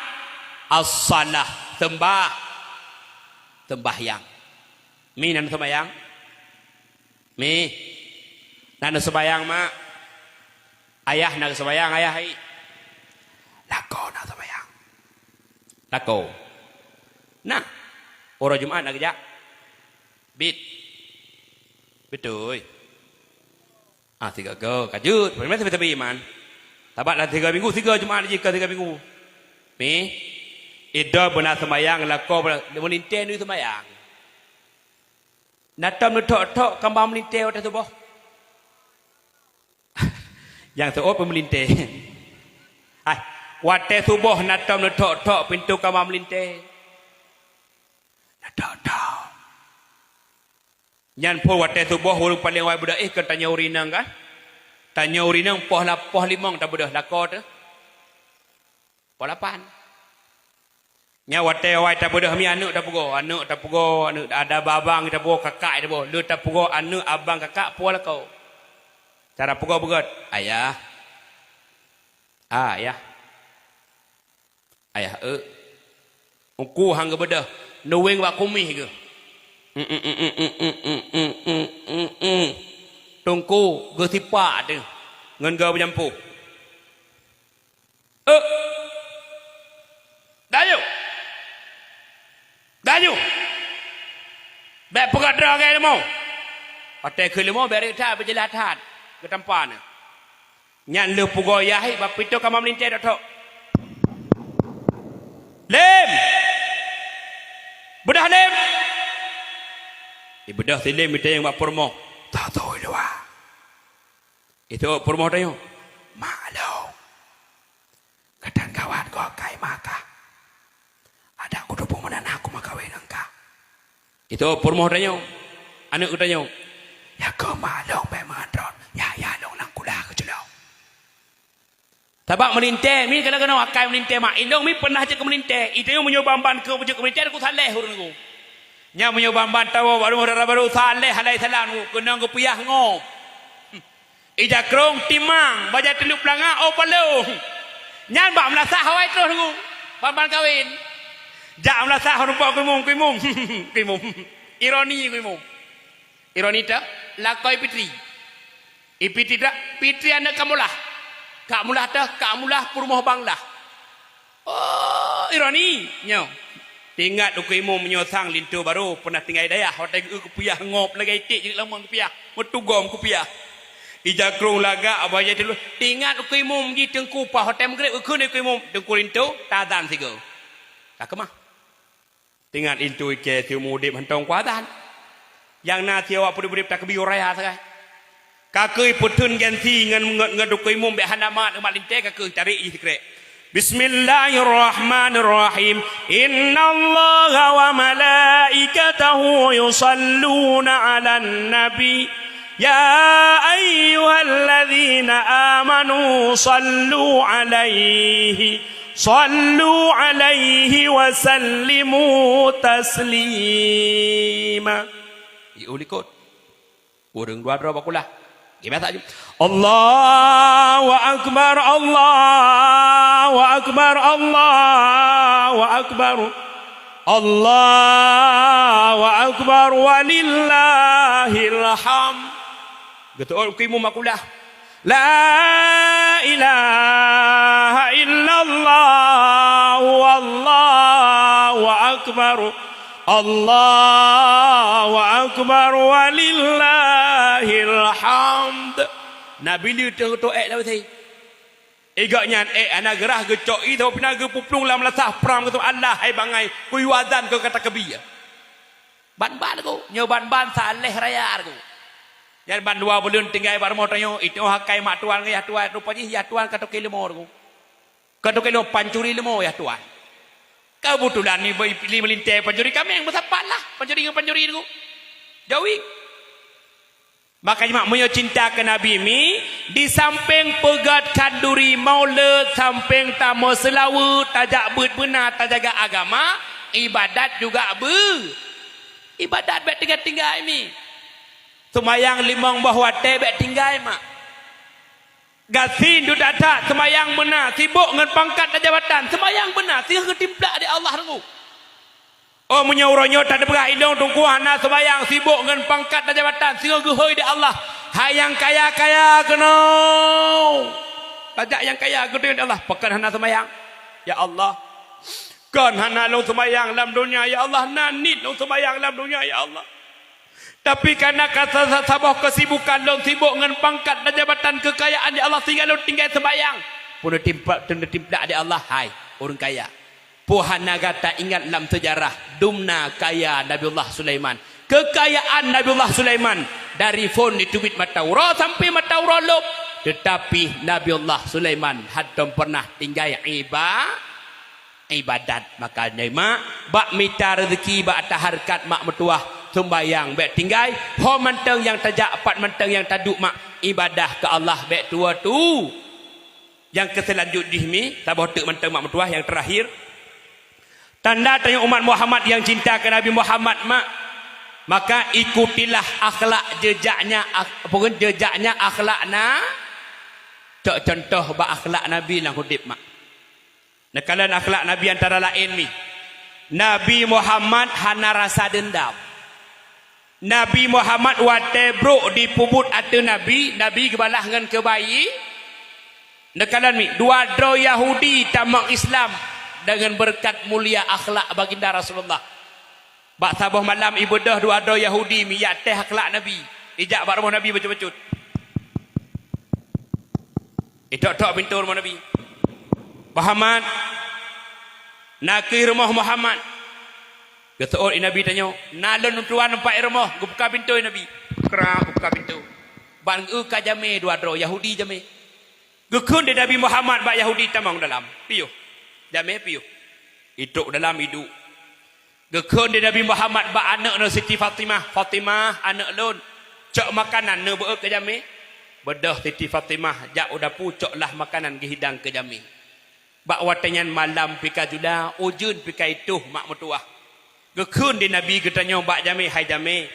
As-salah, seumbah. Seumbahyang. Mi na neuseumayang? Mi na neuseumayang, mak? Ayah na neuseumayang, ayah hai? Lakoe na neuseumayang. Lakoe. Nah, uroe Jumat na geujak? Bit. Beutôi. Ah, sigoe-goe, ka jeuet. Peue meusabe-sabe iman? Sabat lam sigoe minggu, sigoe Jumat jih ka sigoe minggu. Mi, idong beuna seumayang, lakoe beuna, meulintèe neuseumayang. Na tom neuthok-thok kamba meulintèe watèe suboh? Nyang seuôt peumeulintèe. Hai, watèe suboh na tom neuthok-thok pintoe kamba meulintèe? Neuthok-thok. Nyan phon watèe suboh ureueng paleng awai beudôh, eh, keu tanyoe ureueng inong kan? Tanyoe ureueng inong poh la-, poh limong tabeudôh lakoe teuh. Poh lapan. Nyan watèe awai tabeudôh mi aneuk tapeugoe, aneuk tapeugoe, aneuk ada abang tapeugoe, kakak tapeugoe, le tapeugoe aneuk abang kakak poh lakoe. Cara peugoe beugöt, "Ayah." "Ah, ayah." "Ayah, eu." Teungku han geubeudôh, neuweng bak kuméh geuh. Teungku geusipak teuh ngon goe beujampoh. "Eu! Dayuh! Dayuh! Bèk peugah droe lagèe leumo!" Watèe kheun leumo bèk rhot that, beujeulaih that geutampa na. Nyan lheueh peugoe yah, bak pintoe kama meulintèe thok-thok. "Lem! Beudôh lem!" Ibeudôh si lem itanyong bak peurumoh, "Soe-soe i luwa?" Itanyong peurumoh tanyong, "Mak lôn. Geutanyoe gawat goe kai ma kah? Adak kuteupeu meunan na kumeukawen ngon kah?" Itu peurumoh tanyoe, aneuk geutanyoe. "Ya keu mak lôn bèk meuhan droe, ya, ya lôn lam kulah keuculok." Sabab meulintèe, mi keunoe-keunoe akai meulintèe mak. Ilôn mi peunah jeuet keu meulintèe. Itanyoe meunyoe ban-ban keu jeuet keu meulintèe, ku saleh ureueng nyoe. Nyan meunyoe ban-ban tawoe bak rumoh dara barô saleh alaihissalam, ku keunong geupiah ngop. Ija krong timang, bajèe teuleuek peulanga, oh palong. Nyan bak meulasah awai troh nunggu, ban-ban kawen. Jak meulasah rumpok kuimum, kuimum, kuimum. Ironi kuimum. Ironi teuh, lakoe Pitri. I Pitri teuh, Pitri aneuk Kamulah. Kamulah teuh, Kamulah peurumoh Banglah. Oh, ironi nyoe. Teuingat ukeue imum meunyoe sang linto barô peunah tinggai dayah, watèe geu-, geupiah ngop lagèe iték jeuet lamong geupiah, meutugom geupiah. Ija krong lagak abah jai teuleuh. Teuingat ukeue imum jih teungku paih watèe meugreb geukheun ukeue imum, teungku linto, tazan sigoe. Ka keumah. Teuingat linto ikèe siumu udeb hantom kuazan. Nyang na siawak peudeuh-peudeuh takbir raya sagai. Ka keuh peutheun gengsi ngon, ngon, ngon ukeue imum bèk hana mat umat lintèe ka keuh tarék jih sikrek. Bismillahirrahmanirrahim. Innallaha wa malaikatahu yusalluna 'alan nabi. Ya ayyuhalladzina amanu sallu 'alaihi, sallu 'alaihi wa sallimu taslima. Iulikot. Ureueng dua droe bak kulah. Geubiasa ju. Allahu akbar, Allahu akbar, Allahu akbar. Allahu akbar walillahil hamd. Geuteuôt keu imum bak kulah. La ilaha illallah wallahu akbar. Allahu akbar walillahil hamd. Nabi lé teuh geutoh ék lam até. Igak nyan ék hana geurhah geucok ie saboh pih na geupuplueng lam lasah pram keu Allah hai bangai kuyue azan keu ka takbir. Ban-ban ku, nyoe ban-ban saleh raya ku. Nyan ban dua buleuen tinggai bak rumoh tanyoe, itoh akai mak tuan ngon yah tuan, rupa jih yah tuan ka toke leumo ku. Ka toke leumo pancuri leumo yah tuan. Keubeutulan ni beu-, li meulintèe pancuri kaméng meusapat lah, pancuri ngon pancuri ku. Jawi. Maka nyoe mak, meunyoe cinta keu Nabi mi, di sampéng peugét khanduri maulud, sampéng tameuseulaweuet, tajak beuet beuna, tajaga agama, ibadat juga beu-, ibadat bék tinggai-tinggai mi. Seumayang limong boh watée bék tinggai mak. Gasien duek that-that, seumayang beuna, sibok ngon pangkat dan jabatan, seumayang beuna, singoh geutimplak di Allah teungku. Oh, meunyoe uroe nyoe tateupeugah ilong teungku hana seumayang, sibok ngon pangkat dan jabatan, singoh geuhôi di Allah. Hai nyang kaya-kaya keunoe. Tajak nyang kaya geuhôi di Allah, pakon hana seumayang? Ya Allah, kon hana lôn seumayang lam donya, ya Allah, na niet lôn seumayang lam donya, ya Allah. Tapi kareuna ka sa-, sa-, saboh keusibukan lôn sibok ngon pangkat dan jabatan keukayaan, ya Allah, sehingga lôn tinggai seumayang. Pun neutimpa-, pun neutimplak di Allah, hai ureuëng kaya. Peue hana gata ingat lam seujarah dumna kaya Nabiullah Sulaiman? Keukayaan Nabiullah Sulaiman dari phon jiteubiet mata uroe sampai mata uroe lom, teutapi Nabiullah Sulaiman hántom peureunah tinggai iba-, ibadat. Maka nyoe mak, bak mita reuzeki, bak ata hareukat mak meutuwah, sumbayang bék tinggai, ho mantong nyang tajak, pat mantong nyang taduek mak, ibadah keu Allah bék tuwoe tu. Nyang keu seulanjut jih mi, saboh teuk mantong mak meutuwah nyang teurakhir. Tanda tanyoe umat Muhammad nyang cinta keu Nabi Muhammad mak, maka ikutilah akhlak jejaknya, ak-, apa kheun, jejaknya akhlak na-, cok contoh bak akhlak Nabi lam udeb mak. Neukalon akhlak Nabi antara laén mi. Nabi Muhammad hana rasa deundam. Nabi Muhammad watée brok jipeubuet ateueh Nabi, Nabi geubalah ngon keubaik. Neukalon mi, dua droe Yahudi tamong Islam deungon beureukat mulia akhlak Baginda Rasulullah. Bak saboh malam ibeudôh dua droe Yahudi mi jak teh akhlak Nabi. Ijak bak rumoh Nabi bacut-bacut. Itok-tok pintoe rumoh Nabi. "Muhammad, nakeuh rumoh Muhammad?" Geuseuôt lé Nabi tanyoe, "Na lôn tuan teumpat rumoh." Geubuka pintoe Nabi. Krak, geubuka pintoe. Ban geu ka jamé dua droe Yahudi jamé. Geukheun lé Nabi Muhammad bak Yahudi tamong dalam. "Piôh. Jamé piôh." Itrok dalam iduek. Geukheun lé Nabi Muhammad bak aneuëk nyoe Siti Fatimah, "Fatimah, aneuëk lôn, cok makanan neubeuôt keu jamé." Beudôh Siti Fatimah jak u dapu coklah makanan geuhidang keu jamé. Bak watée nyan malam pih ka jula, ujeuen pih ka itoh mak meutuwah. Geukheun lé Nabi geutanyoe bak jamé, "Hai jamé,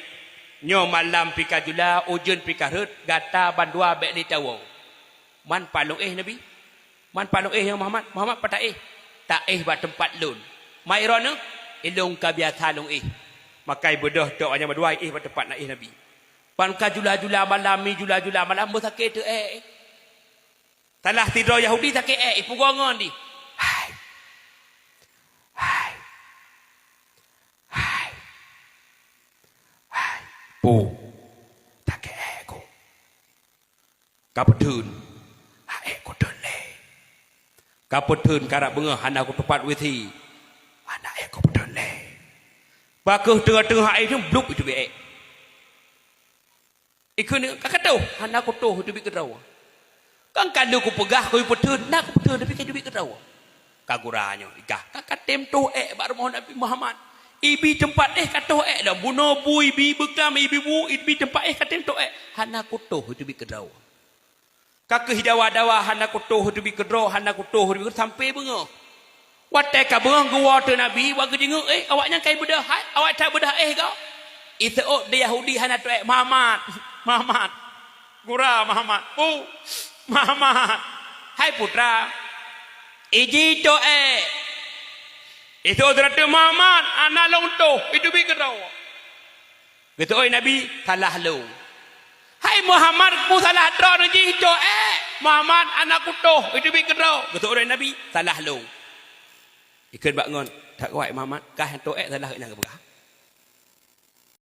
nyoe malam pih ka jula, ujeuen pih ka rhot, gata bandua bék lé tawoe." "Man pat lôn éh Nabi? Man pat lôn éh nyoe Muhammad? Muhammad pat taéh?" "Taéh bak teumpat lôn. Mai droeneuh, ilôn ka biasa lôn éh." Maka ibeudôh tok nyang bandua éh bak teumpat na éh Nabi. Ban ka jula-jula malam mi, jula-jula malam beusakét teuh ék. Salah sidroe Yahudi sakét ék, ipugoe ngon di. "Hai. Hai. Hai. Hai. Peue? Sakét ék ku. Ka peutheun. Hai, ék ku theun lé. Ka peutheun, karab beungoh hana ku teupat W C. Hana ék ku peutheun lé." Bah kheueh teungoh-teungoh hai nyoe blub iteubiet ék. Ikheun, "Ka katoh?" "Hana kutoh, iteubiet keudroe." "Kan ka lheueh kupeugah keu ipeutheun, na kupeutheun tapi ka iteubiet keudroe." Ka gura nyoe, "Ikah, ka katem toh ék bak rumoh Nabi Muhammad. Ibi teumpat éh katoh ék lom, bunoe bui, ibi beuklam, ibi bu, ibi teumpat éh katem toh ék. Hana kutoh, iteubiet keudroe." Ka kheueh dawa-dawa, "Hana kutoh, iteubiet keudroe, hana kutoh, iteubiet keudroe," sampai beungoh. Watée ka beungoh geuwoe teuk Nabi, wak geujeungeuk éh, awaknyan ka ibeudôh hai, awak that beudôh éh gob. Iseuôt di Yahudi hana toh ék, "Muhammad, Muhammad, gura Muhammad, pu, Muhammad, hai putra, iji toh ék." Iseuôt sidroe teuk, "Muhammad, hana lôn toh, iteubiet keudroe." Geuseuôt Nabi, "Salah lôn." "Hai Muhammad, peue salah droeneuh jih toh ék? Muhammad, hana kutoh, iteubiet keudroe." Geuseuôt Nabi, "Salah lôn." Ikheun bak ngon, "That kuat Muhammad, kah nyang toh ék salah nyang geupeugah."